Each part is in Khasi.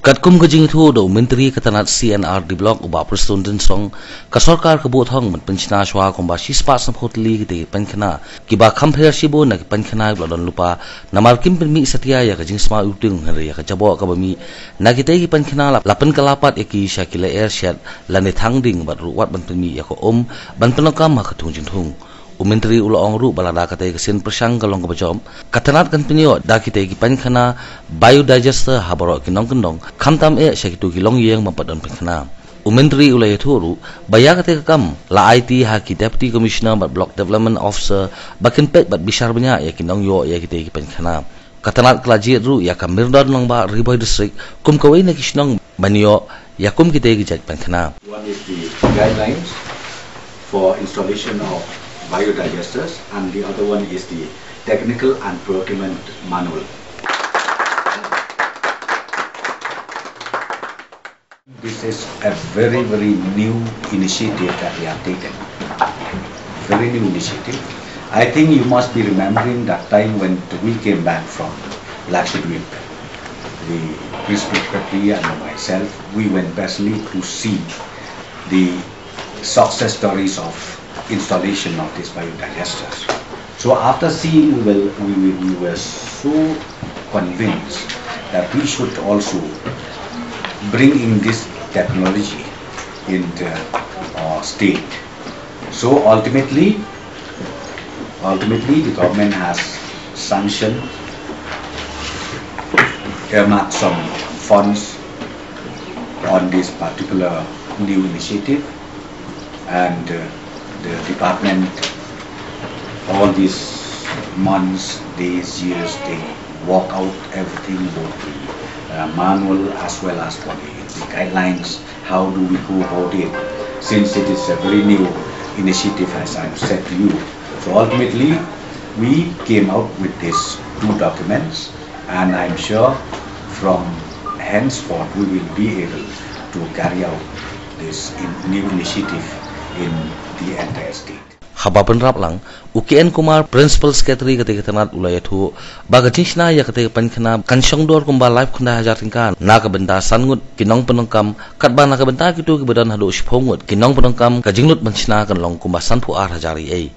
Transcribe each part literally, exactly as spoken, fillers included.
Katkum ka jingïathuh da u Myntri ka tnat C and R D Block u Bah Prestone Tynsong, ka sorkar ka buh thong ban pynshna shwa kumba shispah sanphew tylli kitei ki paikhana kiba kham pher shibun na ki paikhana kiba la don lypa, namar kim pynmih satia ïa ka jingsma iwtieng hynrei ïa ka jaboh kaba mih na kitei ki paikhana la, la pynkylla pat ïa ki sha ki lyer shed lane thang ding bad ruh wat ban pynmih ïa ka um ban pyndonkam ha ka thung jingthung. U Myntri u la ong ruh ba lada katei ka sien pyrshang ka long kaba jop, ka tnat kan pynïoh da kitei ki paikhana biodigester ha baroh ki nongkyndong, khamtam eh sha kito ki longïing bym pat don paikhana. U Myntri u la ïathuh ruh ba ïa katei ka kam la aiti ha ki Deputy Commissioner bad Block Development Officer ba kin peit bad bishar bniah ïa ki nongïoh ïa kitei ki paikhana. Ka tnat ka la jied ruh ïa ka Myrdon Nongbah Ri Bhoi District kum kawei na ki shnong ban ïoh ïa kum kitei ki jait paikhana. One is the guidelines for installation of biodigesters and the other one is the technical and procurement manual. This is a very, very new initiative that we have taken. Very new initiative. I think you must be remembering that time when we came back from Lakshadweep, the Principal Secretary and myself, we went personally to see the success stories of installation of these biodigesters. So after seeing, we were, we, we, we were so convinced that we should also bring in this technology in the uh, state. So ultimately, ultimately the government has sanctioned, earmarked some funds on this particular new initiative, and uh, the department, all these months, days, years, they work out everything, both the uh, manual as well as for the, the guidelines. How do we go about it? Since it is a very new initiative, as I said to you. So ultimately, we came out with these two documents, and I'm sure from henceforth we will be able to carry out this in, new initiative in the entire state. Haba pynrap lang, u K N Kumar, Principal Secretary katei ka tnat, u la ïathuh ba ka jingshna ïa katei ka paikhana kan shong dor kumba laiphew khyndai hajar tyngka na ka bynta san ngut ki nongpyndonkam, katba na ka bynta kito kiba don haduh shiphew ngut ki nongpyndonkam, ka jinglut ban shna kan long kumba sanphew ar hajar eiei.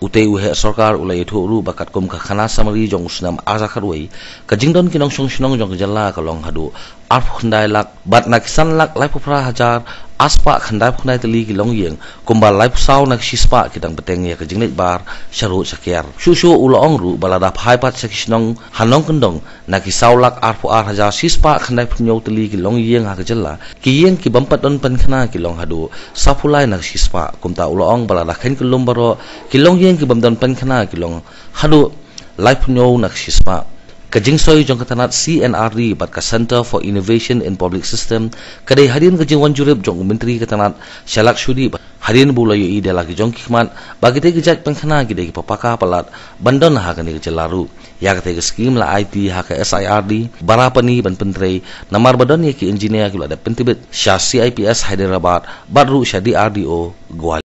Utei u heh sorkar u la ïathuh ruh ba katkum ka khana summary jong u snem ar hajar khatwei, ka jingdon ki nongshong shnong jong ka jylla ka long haduh arphew khyndai lak bad na ki san lak laiphew phra hajar arspah khyndaiphew khyndai tylli ki longïing, kumba laiphew saw na ki shispah ki dang bteng ïa ka jingleit bar sha rud sha kiar. Shuh shuh u la ong ruh ba lada phai pat sha ki shnong ha nongkyndong, na ki saw lak arphew ar hajar shispah khyndaiphew hynñiew tylli ki longïing ha ka jylla, ki ïing ki bym pat don paikhana ki long haduh sawphew lai na ki shispah. Kumta u la ong ba lada kheiñ kyllum baroh, ki longïing ki bym don paikhana ki long haduh laiphew hynñiew na ki shispah. Ka jingsoi jong ka tnat C and R D bad ka Centre for Innovation in Public System ka dei hadien ka jingwan jurip jong u Myntri ka tnat sha Lakshadweep, hadien ba u la ïohi da la ki jong ki khmat ba kitei ki jait paikhana ki dei kiba paka palat ban don ha kane ka jylla ruh. Ïa katei ka skhim la aiti ha ka S I R D Barapani ban pyntrei, namar ba don ïa ki engineer kiba la dep pyntbit sha C I P S Hyderabad bad ruh sha D R D O Gwalior.